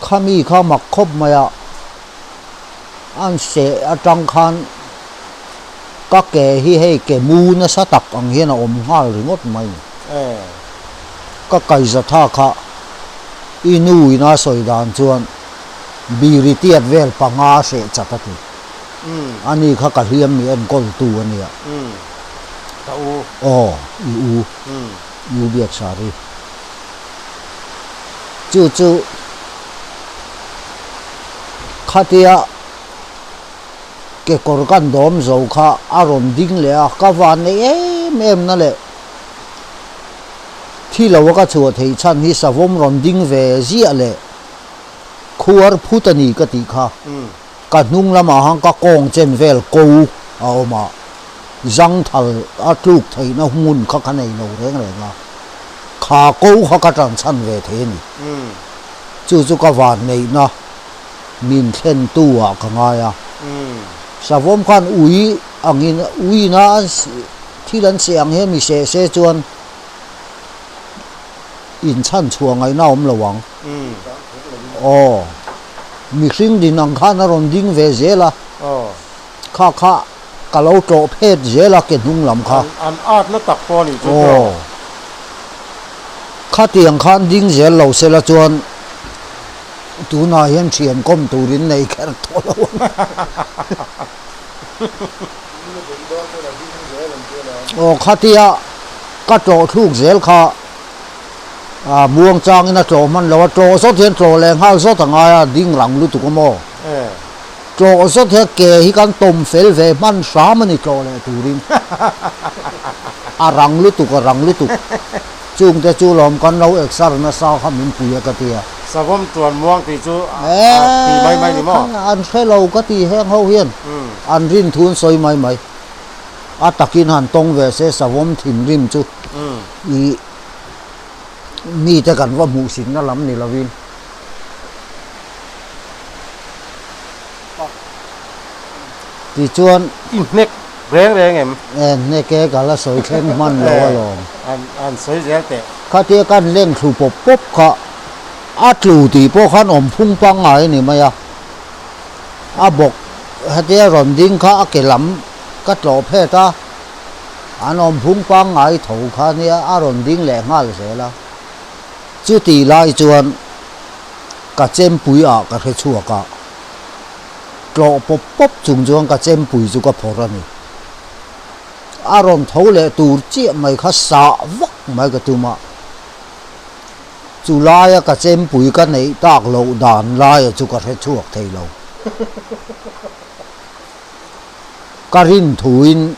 Khami kha mak khawp mai a, an seh atang khan. Ka ke hi hei ke mu nasa tak ang hian a awm nghal ringawt mai. Ka kaizatha kha i nu ina sawi dan chuan biri tiat vel panga hreh chat a ti. Ani kha ka hliam mi enkawl tu a nia. Ka u. Aw, i u. I u Biaksari. Chu chu khatia kekawr kan dawm zo kha a rawn ding leh a, ka van nei em em na leh thi lo a ka chhuah theih chhan hi savawm rawn ding ve ziah leh khuar phut a ni ka tih kha. Ka hnung lamah khan ka kawng chen vel ko a awm a, zangthal a tluk theihna hmun kha ka nei lo reng reng a, kha ko kha ka tan chhan ve thei a ni. Chu chu ka van neihna min thlen tu ah ka ngai a. Savawm khan ui angin uiin a thil an seh ang hian mi seh se chuan inchhan chhuah ngaihna a awm lo ang. Aw, mihring din ang khan a rawn ding ve zel a, kha kha ka lo tlawh phet zel a ke hnung lam kha. An atna tak pawh a nih chu tawh. Aw, khatiang khan ding zel lo sela chuan tunah hian thian kawm turin nei kher tawh lo ang. Aw, khatia ka tlawh thluk zel kha. A muang changin a tlawh hman lo a, tlawh zawt hian tlawh leh nghal zawt a ngai a, ding rang lutuk a maw? Tlawh zawt hian ke hi kan tawm fel ve hman hram a ni tlawh leh turin. A rang lutuk, a rang lutuk. Chungte chu lawm kan lo exer nasa kha min pui a ka ti a. Savawm tuan muang tih chu a ti mai mai ni maw? An hre lo ka ti heng ho hian an rin thu an sawi mai mai. A takin han tawng ve se savawm thinrim chu i mite kan va hmuhsitna lam ni lovin. Tichuan. I hnek reng reng em? E, hnek e, ka la sawi thleng hman lo alawm. An sawi zel teh. Khatia kan leng thlu pawp pawp kha a tlu tih pawh khan awm phung pangngai a ni mai a. A bawk hetia rawn ding kha a ke lam ka tlawh phet a. An awm phung pangngai tho kha nia a rawn ding leh nghal zel a. Chuti lai chuan ka chempui ah ka hre chhuak a, tlawh pawp pawp chung chuan ka chempui chu ka phawrh a ni. A rawn tho leh tur chiah mai kha sah vak mai ka tum a. Chu laia ka chempui ka neih tak loh dan laia chu ka hre chhuak thei lo. Ka rin thuin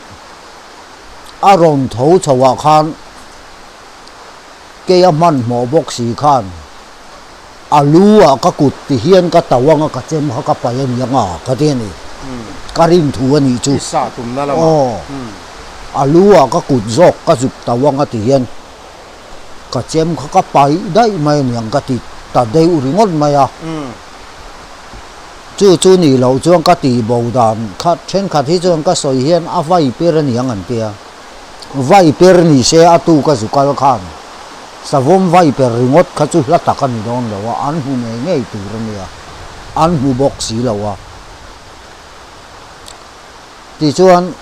a rawn tho chho ah khan kei a hmanhmawh bawk si khan a lu ah ka kut ti hian ka tauh anga ka chem kha ka paih a ni anga ka ti a ni. Ka rin thu a nih chu. Aw, a lu ah ka kut zawk ka zuk tauh anga ti hian ka chem kha ka paih daih mai a ni ang ka ti ta deuh ringawt mai a. Chu chu nih loh chuan ka tih bo dan kha thenkhat hi chuan ka sawi hian a vai per a ni ang an tia. Vai per ni se a tu ka zu kal khan savawm vai per ringawt kha chu hla tak a ni dawn lo a, an hmu ngei ngei tur a nia, an hmu bawk si lo a. Tichuan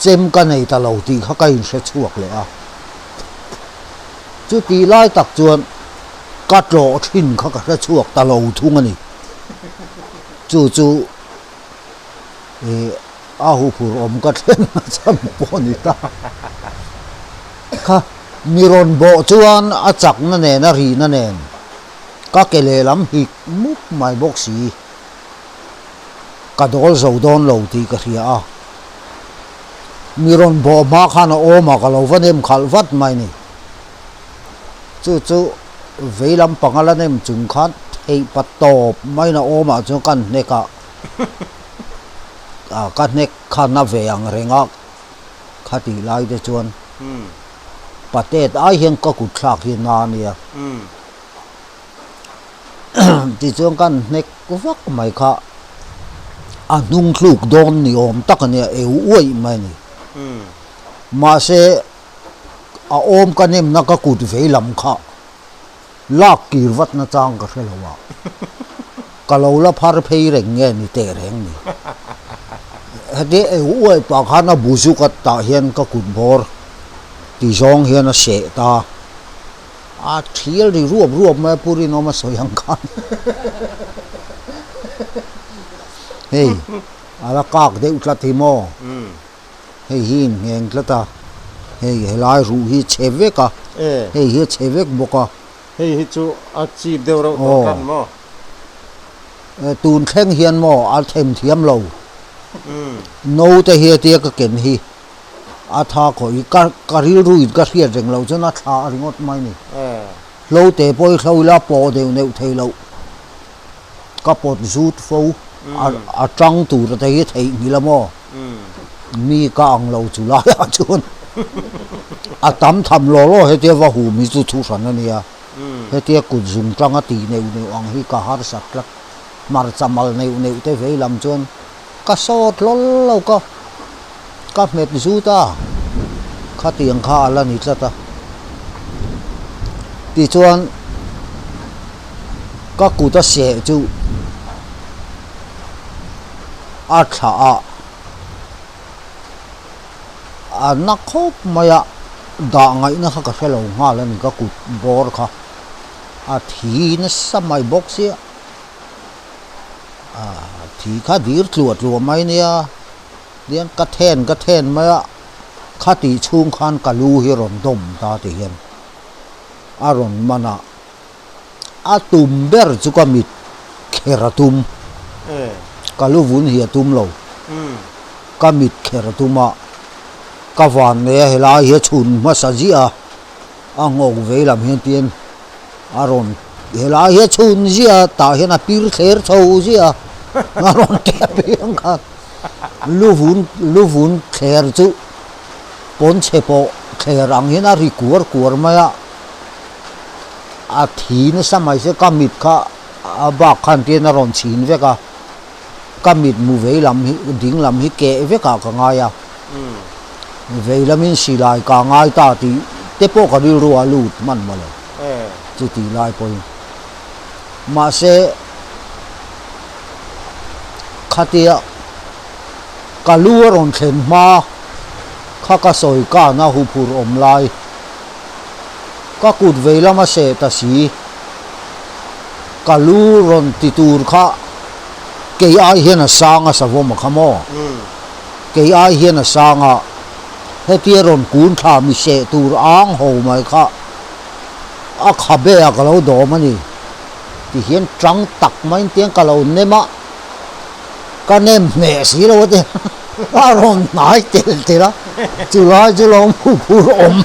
chem ka nei ta lo tih kha ka inhre chhuak leh a. Chutih lai tak chuan ka tlawh thin kha ka hre chhuak ta lo thung a ni. Chu chu ih a huphur awm ka thlen a chhan pawh a ni ta. Kha mi rawn bawh chuan a chakna nen a rihna nen ka ke lehlam hik mup mai bawk si. Ka dawl zo dawn lo tih ka hria a. Mi rawn bawh hma khan a awm a, ka lo va nem khalh vat mai ni. Chu chu vei lampang a la nem chung khan theih pa tawp maiin a awmah chuan ka hnek a, ah ka hnek khan a ve ang reng a, khatih lai te chuan patet ai hian ka kut thlak hi na a nia. Tichuan ka hnek vak mai kha a hnung thluk dawn ni awm tak a nia, eu uaih mai a ni. Mahse. A awm ka nemna ka kut vei lam kha lak kir vat na chang ka hre lo a, ka lo la phar phei reng nge ni teh reng ni. Heti uaih pah khan a bu zuk a tah hian ka kut bawr ti zawng hian a seh ta. A thial ri ruap ruap mai a Pu Rinawma sawi ang khan. Hei a la kak deuh tlat hi maw? Hei hi inngheng tlat a, hei helai ruh hi chhe vek a, hei hi a chhe vek bawk a. Hei hi chu a chip deuh reuh tawh tlat maw? Tun thleng hian maw a them thiam lo. Naute hi hetia ka ken hi a tha khawih hi ka ka rilru in ka hriat reng loh chuan a thla a ringawt mai ni. Hlo te pawh hi hlo ila pawh deuh neuh thei loh. Ka pawt zut fo a a tang tur te hi theihnghilh a maw? Mi ka ang lo chu laiah chuan a tam tham law law hetia va hum hi chu thu hran a nia. Hetia kut zung tanga tih neuh neuh ang hi ka harsat tlat. Hmarcha mal neuh neuh te vei lam chuan ka sawt hlawl lo ka ka hmet zut a, khatiang kha a la ni tlat a. Tichuan ka kut a seh chu a thlah a, a na khawp mai a, dah ngaihna kha ka hre lo nghal a ni ka kut bawr kha a thi nasa mai bawk sia. A thi kha dir tluah tluah mai nia tihian ka then ka then mai a khatih chhung khan ka lu hi rawn dawm ta ti hian a rawn man a a tum ber chu ka mit kher a tum ka lu vun hi a tum lo ka mit kher a tum a ka van nei a helai hi a chhun hmasa ziah a a nghawk vei lam hian tihian a rawn helai hi a chhun ziah a tah hian a pir thler chho ziah a a rawn tep hian khan lu vun lu vun thler chu pawnchhe pawh thler ang hian a ri kuar kuar mai a a thi nasa mai se ka mit kha a bak khan tian a rawn chhin vek a ka mit mu vei lam hi ding lam hi keh vek ah ka ngai a vei lamin silai ka ngai ta tih te pawh ka rilru a lut hman maw le chutih lai pawhin mahse khatia ka lu a rawn thlen hma kha ka sawi kana huphurh awm lai ka kut vei lama seh ta si ka lu rawn ti tur kha kei ai hian a sang a savawm a kha maw? Kei ai hian a sang a, hetia rawn kun thla mi seh tur ang ho mai kha a khabe ah ka lo dawm a ni ti hian tang tak maiin tiang ka lo nem a, ka nem hneh si lo a ti a rawn hnai tel tel a, chulai chu lo hmuhphur awm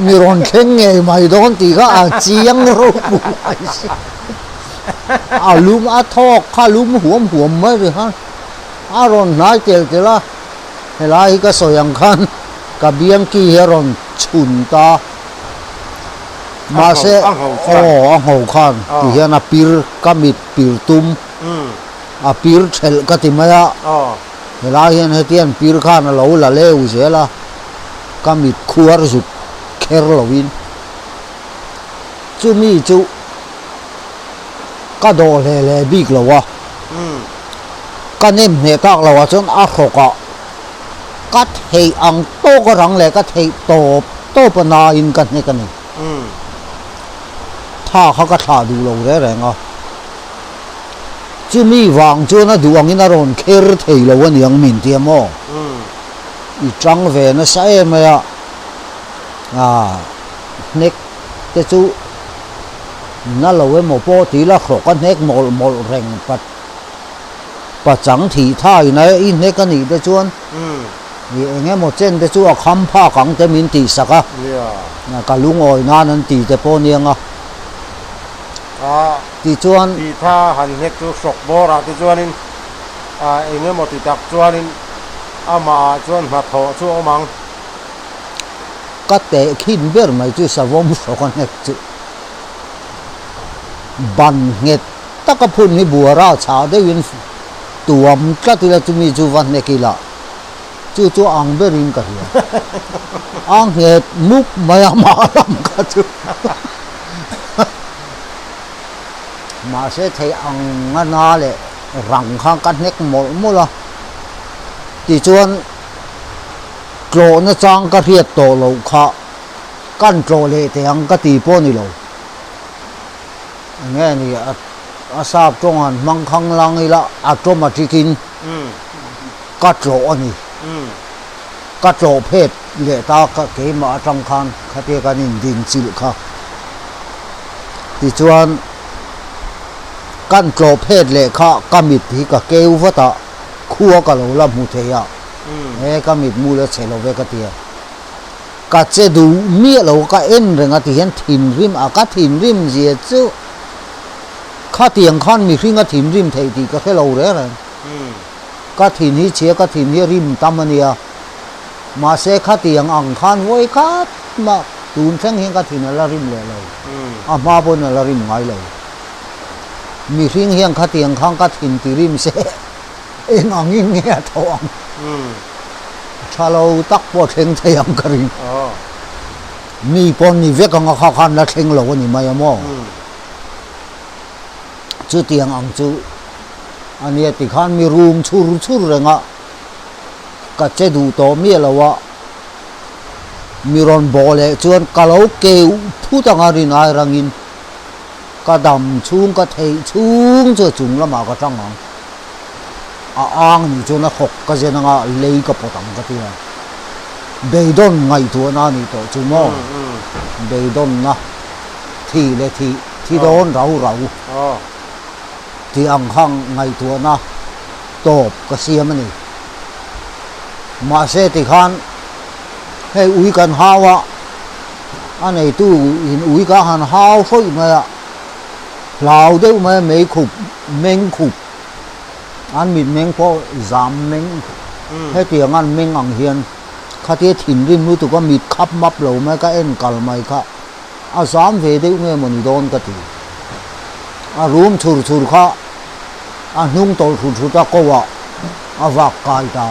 mi rawn thleng ngei mai dawn tih kha a chiang ropui mai si. A lum a thawk kha lum huam huam mai ri khan a rawn hnai tel tel a, helai hi ka sawi ang khan ka biang ki hi a rawn chhun ta. Mahse aw a ngho khan ti hian a pir ka mit pir tum a pir thelh ka ti mai a, helai hian hetiang pir khan a lo la leu zel a, ka mit khuar zuk kher loin chumi chu. Ka dawh hle hle bik lo a, ka nem hneh tak lo ah chuan a hrawk ah ka theih ang tawk a rang leh ka theih tawp tawp a nain ka hnek a ni. Tha kha ka thlah duh lo reng reng a, chumi vang chuan a duh angin a rawn kher thei lo a niang min tia maw? I tang ve nasa em mai a, hnek te chu. Na lo emaw pawh ti la hrawk a hnek mawlh mawlh reng pa pachang thih thain a i hnek a nih te chuan i eng emaw chen te chu a kham phak ang te min tih sak a, ka lungawi nan an ti te pawh aniang a tichuan. Tih tha han hnek chu hrawk bawr ah te chuanin eng emaw ti tak chuanin amah ah chuan hnathawh chu a awm ang. Ka teh khin ber mai chu savawm hrawk a hnek chu. Ban nghet taka phun hi buara chhah deuhin tuam tlat ila chumi chu va hnek ila chu chu ang berin ka hria. A nghet mup mai a mah lam kha chu. Mahse thei ang a na leh rang kha ka hnek mawlh mawlh a. Tichuan tlawhna chang ka hriat tawh loh kha kan tlawh leh teh ang ka ti pawh a ni lo. Eng nge ni a sap tawng han hmang khang lang ila a tawm a tikin ka tlawh a ni. Ka tlawh phet leh ta keimah atang khan khatia kan indin chilh kha. Tichuan kan tlawh phet leh kha ka mit hi ka keu vat a, khua ka lo la hmu thei a, he ka mit mu la chhe lo ve ka ti a. Ka che duh miah lo ka en reng a ti hian thinrim a, ka thinrim zia chu khatiang khan mihring a thinrim theih tih ka hre lo reng reng. Ka thin hi chhia ka thin hi rim tam a nia. Mahse khatiang ang khan vawi khat mah tun thleng hian ka thin a la rim leh lo. A hma pawn a la rim ngai lo. Mihring hian khatiang khan ka thin ti rim se eng angin nge a tho ang? Tha lo tak pawh a thleng thei ang ka ring. Mi pawn ni vek anga kha khan la thleng lo a ni mai a maw? Chutiang ang chu a nia tikhan mi rum chhur chhur reng a, ka che duh tawh miah lo a, mi rawn bawh leh chuan ka lo keuh phut anga rin ai rangin ka dam chhung ka theih chhung chu a chung lamah ka tang ang. A ang nih chuan a hawk ka zen anga lei ka pawt ang ka ti a, beidawn ngaihtuahna a nih tawh chu maw? Beidawnna thi leh thih thi dawn rau rau tih ang kha ngaihtuahna tawp ka siam a ni. Mahse tikhan hei ui kan hau a, a neitu in ui ka han hau hrawih mai a, hlau deuh mai a mei khup meng khup an mit meng pawh zam meng hetiang an meng ang hian khatia thinrim lutuk a mit khap map lo mai ka en kal mai kha a zam ve deuh nge mawni dawn ka ti. A rum chhur chhur kha a hnung tawlh hrut hrut a ko ah a vak kai ta.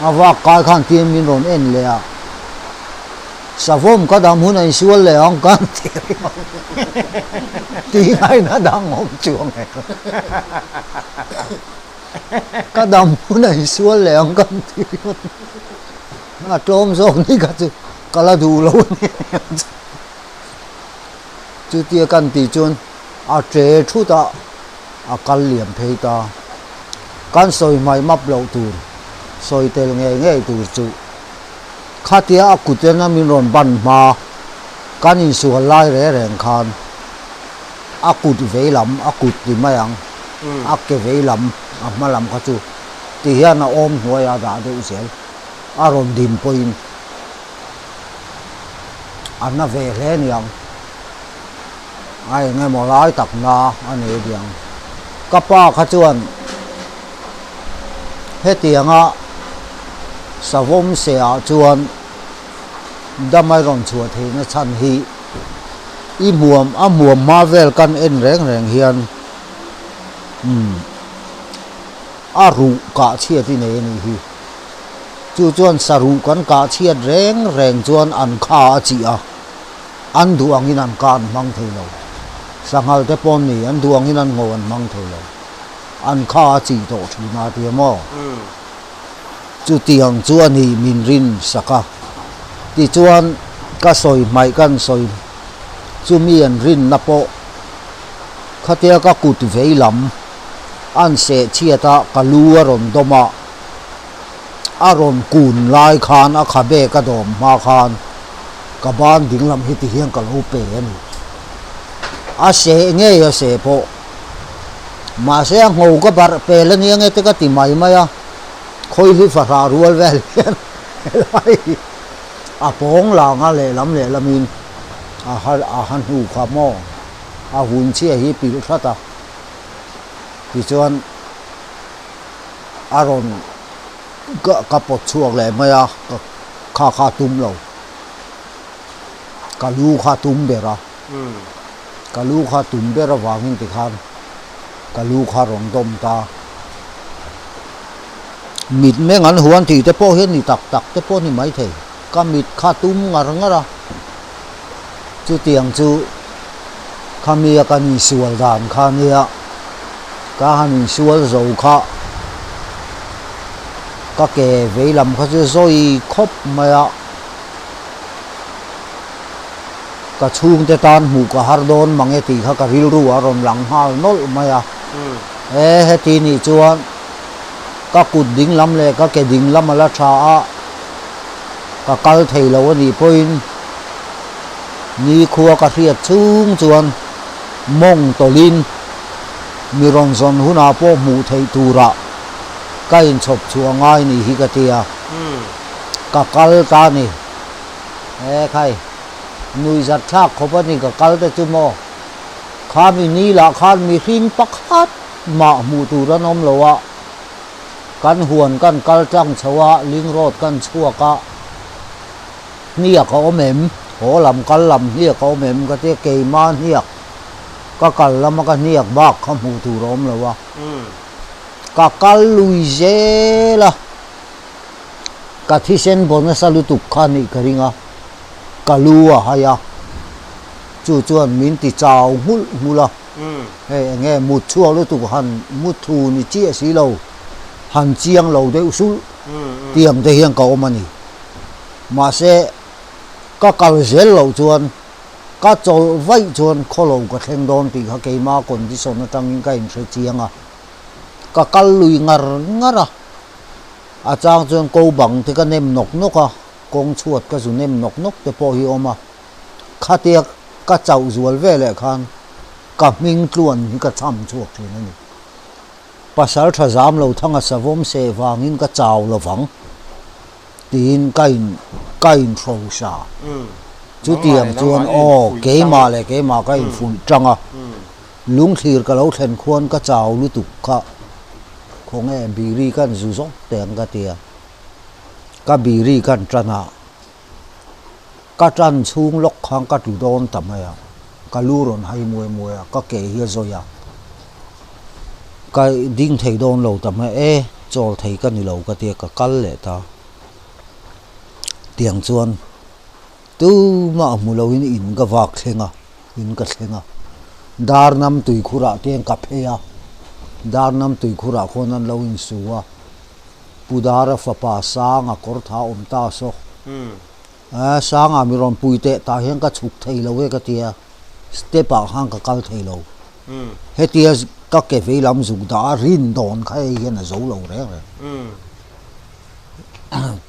A vak kai khan tiin min rawn en leh a, Savawm ka dam hun a insual leh ang ka ti ringawt. Ti ngaina dang awm chuang hek lo. Ka dam hun a insual leh ang ka ti ringawt. A tlawm zawk ni kha chu ka la duh lo a ni ang chu. Chutia kan tih chuan a che thut a, a kal liam phei ta. Kan sawi hmaih map loh tur, sawi tel ngei ngei tur chu khatia a kut ena min rawn ban hma kan insual lai reng reng khan a kut vei lam, a kut ti mai ang, a ke vei lam, a hma lam kha chu ti hian a awm hnuaiah a dah deuh zel. A rawn din pawhin a na ve hle niang, a eng emaw lai tak na a nei diang. Ka pa kha chuan hetianga savawm sehah chuan damai rawn chhuah theihna chhan hi i hmuam a hmuam hma vel kan en reng reng hian umm a ruh kah chhiat i nei a nih hi. Chu chuan saruh kan kah chhiat reng reng chuan an kha a chih a, an duh angin an kah an hmang thei lo. Sanghal te pawh ni, an duh angin an ngo an hmang thei lo. An kha a chih tawh thin a ti a maw? Chutiang chu a ni min rin sak a. Tichuan ka sawi hmaih kan sawi chumi an rinna pawh khatia ka kut vei lam an seh chhiat a, ka lu a rawn dawm a. A rawn kun lai khan a khabe ka dawm hma khan ka ban dinglam hi ti hian ka lo pe a ni. A seh ngei a seh pawh. Mahse a ngho ka barh pel a nia nge te ka ti mai mai a, khawihli fahrah rual vel hian helai hi a pawng lang a lehlam lehlamin a a ha hnu kha maw a hun chhia hi pilh hrat a tichuan a rawn ka pawt chhuak leh mai a ka kha kha tum lo ka lu kha tum ber a ka lu kha tum ber avangin tikhan ka lu kha rawn dawm ta mit meng an huan tih te pawh hian ni tak tak te pawh a ni maithei ka mit kha tum ngar ngar a chutiang chu khami a kan insual dan kha nia ka han insual zo kha. Ka ke vei lam kha chu zawi khawp mai a, ka chhungte tan hmuh ka har dawn mang e tih kha ka rilru a rawn lang nghal nawlh mai a. E heti nih chuan ka kut ding lam leh ka ke ding lam a la tha a, ka kal thei lo a nih pawhin nikhua ka hriat chhung chuan mawng tawlhin mi rawn zawn hunah pawh hmuh theih turah ka inchhawp chhuah ngai ni hi ka ti a, ka kal ta a ni. E khai, nuihzat thlak khawp a ni ka kal te chu maw? Kha mi ni lah khan mihring pakhat mah hmuh tur an awm lo a, kan huan kan kal tlang chho a, ling road kan chhuak a, hniak a awm em? Haw lam kal lam hniak a awm em? Ka tia keimah hniak ka kal lama ka hniak bak kha hmuh tur a awm lo a. Ka kal lui zel a, ka thisen baw nasa lutuk kha nih ka ring a, ka lu a hai a, chu chuan min ti chau nghulh nghulh a, hei eng nge mut chhuak lutuk han mut thu ni chiah si lo, han chiang lo deuh sulh tiang te hian ka awm a ni. Mahse, ka kal zel loh chuan Ka chawlh vaih chuan khawlo ka thleng dawn tih kha keima condition atangin ka inhre chiang a, ka kal lui ngar ngar a, a chang chuan ko bang te ka nem nawk nawk a, kawng chhuat ka zu nem nawk nawk te pawh hi a awm a, khatia ka chauh zual ve leh khan ka hming tluan hi ka cham chhuak thin a ni. Pasal tha zam lo thanga savawm seh vangin ka chau lovang. Tiin ka in ka inhrosa. Chutiang chuan aw keimah leh keimah ka infuih tang a, lungthlir ka lo thlen khuan ka chau lutuk kha khawnge biri kan zu zawk teh ang ka ti a, ka biri kan tan a, ka tan chhung lawk khan ka tlu dawn ta mai a, ka lu rawn hai muai muai a, ka ke hi a zawi a. Ka ding thei dawn lo ta mai e, chawl thei ka ni lo ka tia ka kal leh ta. Tiang chuan tumah hmu loin in ka vak thleng a, in ka thleng a. Darnam tuikhurah te hian ka phei a, Darnam tuikhurah khawn an lo insu a, Pu Dara fapa Sanga kawr tha awm ta saw. Sanga mi rawn pui teh tah hian ka chhuk thei lo e ka tia. Step ah khan ka kal thei lo. Hetia ka ke vei lam zuk dah a rin dawn kha hei hian a zo lo reng reng.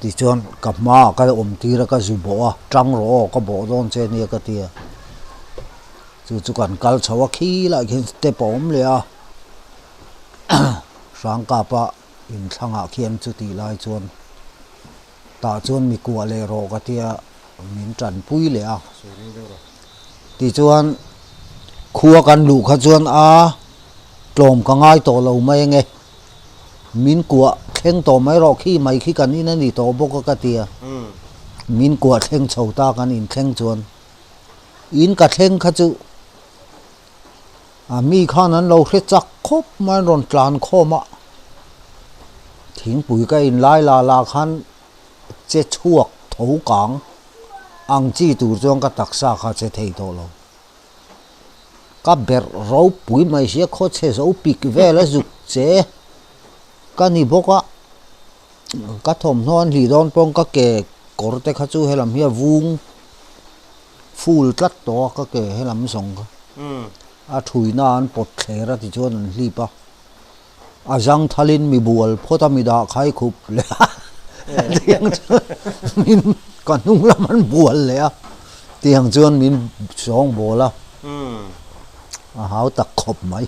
Tichuan ka hmaah ka awm tir a ka zu bawh a, tang rawh aw ka bawh dawn che nia ka ti a. Chu chu kan kal chho a khi lai khian step a awm leh a. Hrangkapa inthlangah khian chutih lai chuan Tah chuan mi kuah leh rawh ka tia min tanpui leh a. Tichuan khua kan luh kha chuan a tlawm ka ngai tawh lo mai ange. Min kuah thleng tawh mai rawh khi mai khi kan in a ni tawh bawk a ka tia. Min kuah thleng chho ta kan inthleng chuan in ka thleng kha chu A mi khan an lo hre chak khawp mai an rawn tlan khawm a, thingpui ka in lai la la khan che chhuak tho kang ang chi tur chuan ka taksa kha che thei tawh lo. Ka berh ropui mai sia khaw chhe zo pik vel a zuk che ka ni bawk a, ka thawmhnaw an hlih dawn paw'n ka ke kawr te kha chu helam hi a vung. Full tlat tawh a ka ke helam zawng kha a thuina an pawt thler a tichuan an hlip a, a zang thalin mi bual phawt a mi dah khai khup leh a tiang chuan min ka hnung lam an bual leh a tiang chuan min sawng bawl a, a hau tak khawp mai.